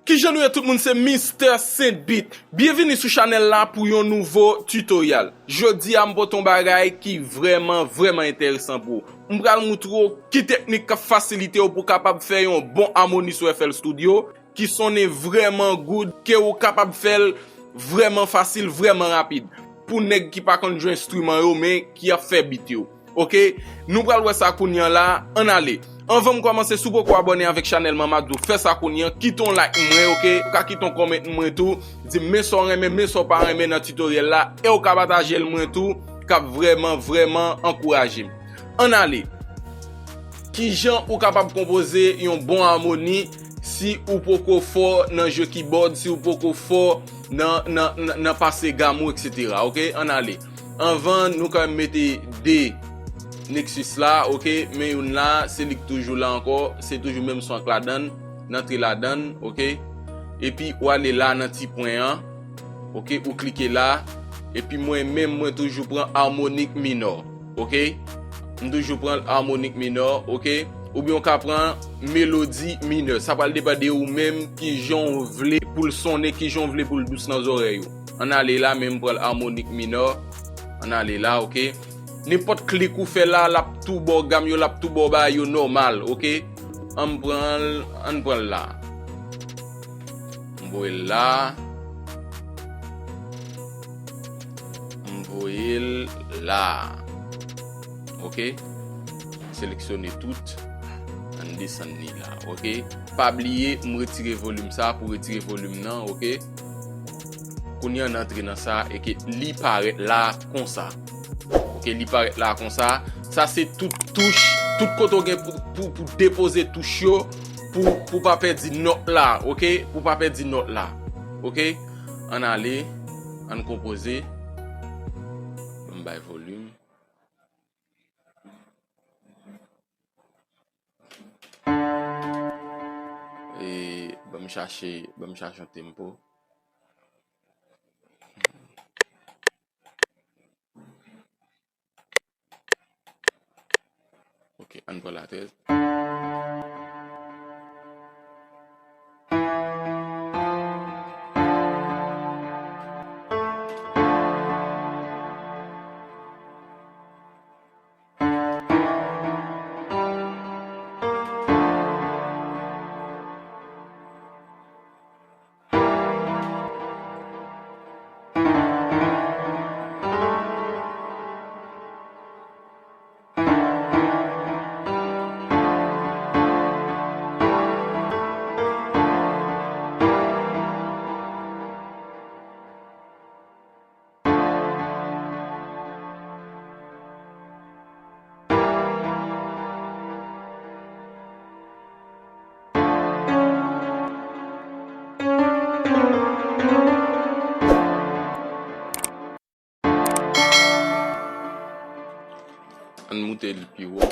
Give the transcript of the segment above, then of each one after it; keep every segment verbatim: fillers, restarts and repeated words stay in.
Kijan nou ye tout moun, se Mister Saint Beat. Byenvini sou chanèl la pou yon nouvo tutorial. Jodi a m pote yon bagay ki vrèman, vrèman enteresan pou ou. M pral moutre w ki teknik k ap fasilite w pou w kapab fè yon bon amoni sou F L Studio, ki sonnen vrèman good, ke ou kapab fè l vrèman fasil, vrèman rapid. Pou nèg ki pa konn jwe enstriman yo, men ki ap fè beat yo. Oke, nou pral wè sa kounye a la, ann ale. Anvan m kòmanse, si w poko abòne avèk chanèl Mama Dou, fè sa kounye a, kite yon like mwen, oke? Ou ka kite yon comment mwen tou, di m men sa w renmen, men sa w pa renmen nan tutorial la, e w ka pataje l mwen tou, k ap vrèman, vrèman ankouraje m. Ann ale. Kijan ou kapab konpoze yon bon amoni si ou poko fò nan jwe keyboard, si ou poko fò nan, nan, nan, nan pase gam ou, etsetera. Oke, ann ale. Anvan, nou ka mete de Nexus la, oke, men youn la, se li k toujou la ankò, se toujou menm son ak ladann, n antre ladann, oke, epi ou ale la nan ti pwen an, oke, ou klike la, epi mwen menm, mwen toujou pran armonik minò, oke, m toujou pran armonik minò, oke, oubyen ou ka pran melodi minè, sa pral depann de ou menm, kijan w vle pou l sonnen, kijan w vle pou l dous nan zòrèy ou. Ann ale la, men m pran armonik minò. Ann ale la, oke. Nenpòt klik ou fè la, l ap tou ba w gam yo, l ap tou ba w bagay yo nòmal, oke. Ann pran l, ann pran l la. M voye l la. M voye l la. Oke. Seleksyone tout. Ann desann li la, oke. Pa bliye, m retire volim sa pou retire volim nan, oke. Kounye a n antre nan sa e ke li parèt la konsa. Oke, li parèt la konsa. Sa se tout touch, tout kote w gen pou, pou, pou depoze touch yo, pou, pou pa pèdi nòt la, oke? Pou pa pèdi nòt la, oke? Ann ale, ann konpoze. Ban m bay volim. E ban m chache, ban m chache yon tempo. Ok, ann pran la trèz. Ann moute l pi wo.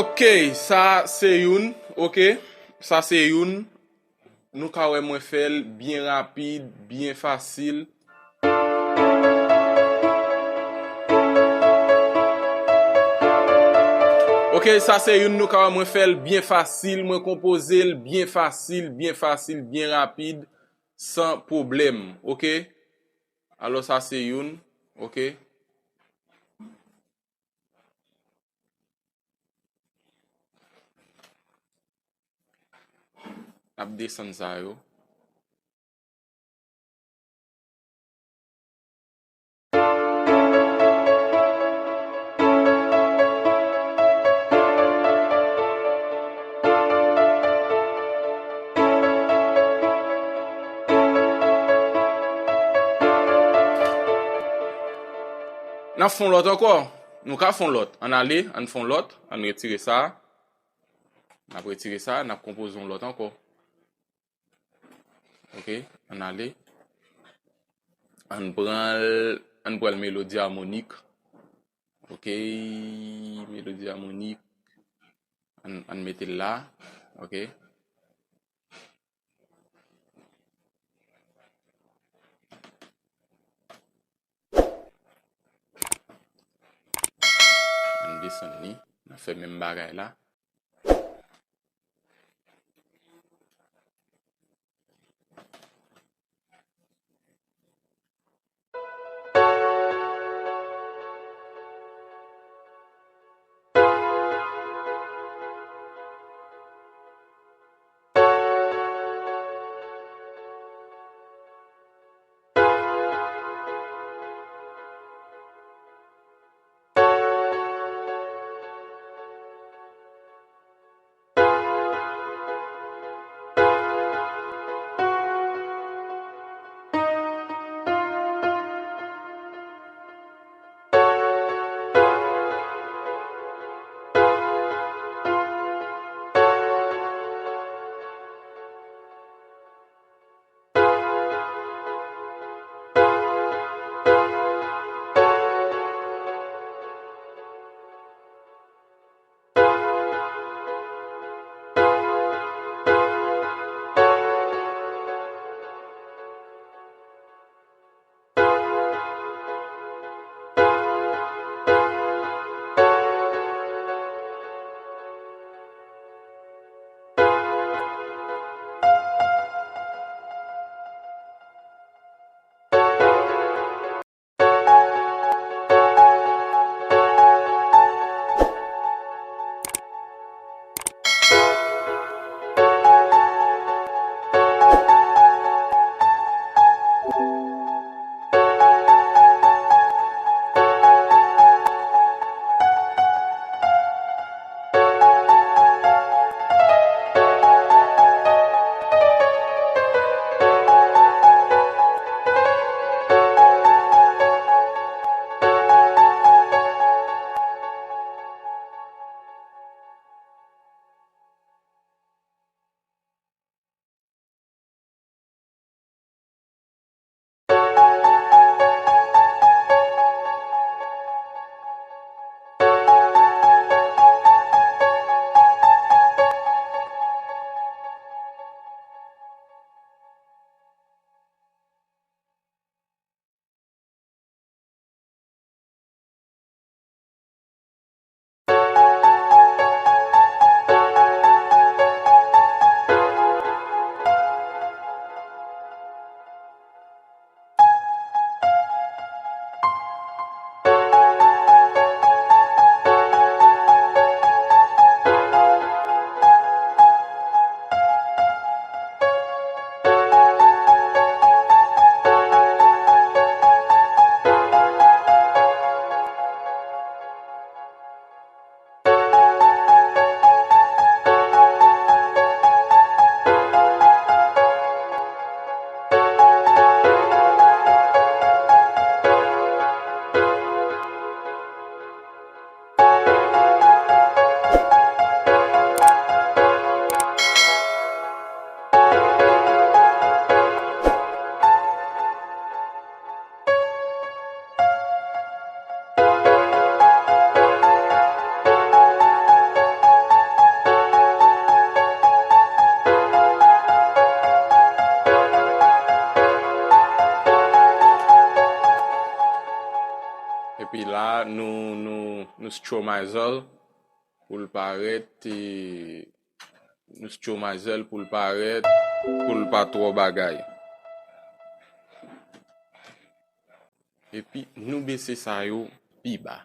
Ok, sa se youn, ok? Sa se youn. Nou ka wè mwen fè l byen rapid, byen fasil. Ok, sa se youn nou ka wè mwen fè l byen fasil, mwen konpoze l byen fasil, byen fasil, byen rapid, san pwoblèm, ok? Alò sa se youn, ok? N ap desann sa yo. N ap fè yon lòt ankò. Nou ka fè yon lòt. Ann ale, ann fè yon lòt. Ann retire sa. N ap retire sa, n ap konpoze yon lòt ankò. Ok, ann ale. Ann pran l, ann pran l melodi amonik. Ok, melodi amonik. Ann, ann mete l la. Ok. Ann desann li. N ap fè menm bagay la. Epi la, nou, nou, nou stromizer pou l parèt, e, nou stromizer pou l parèt, pou l pa twò bagay. Epi, nou bese sa yo pi ba.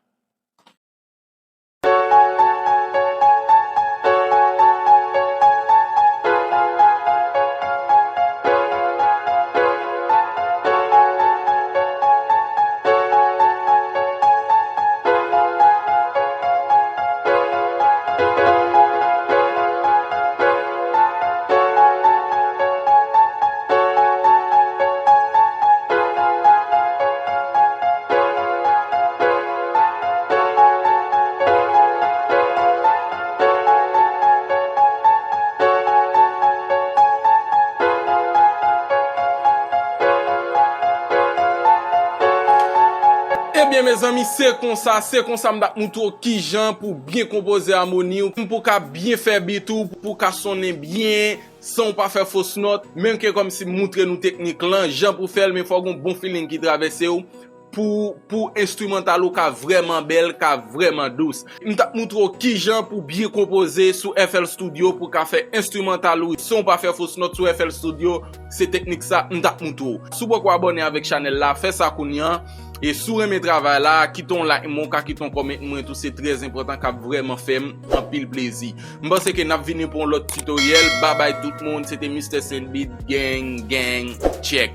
Ebyen, mezanmi, se konsa, se konsa m t ap moutre w kijan pou byen konpoze amoni w, pou w ka byen fè bit ou, pou w ka sonnen byen, san w pa fè fos nòt, menm ke kòmsi m moutre nou teknik lan, jan pou fè l, men fò w gen yon bon feeling ki travèse w, pou, pou enstrimantal ou ka vrèman bèl, ka vrèman dous. M t ap moutre w kijan pou byen konpoze sou F L Studio, pou ka fè enstrimantal ou, san w pa fè fos nòt sou F L Studio, se teknik sa m t ap moutre w. Si w poko abòne avèk chanèl la, fè sa kounye a. E si w renmen travay la, kite yon like mwen, ou ka kite yon comment mwen tou, se trè enpòtan, k ap vrèman fè m anpil plezi. M panse ke n ap vini pou yon lòt tutoriel. Babay tout moun, se te Mister Saint Beat, gang, gang, check.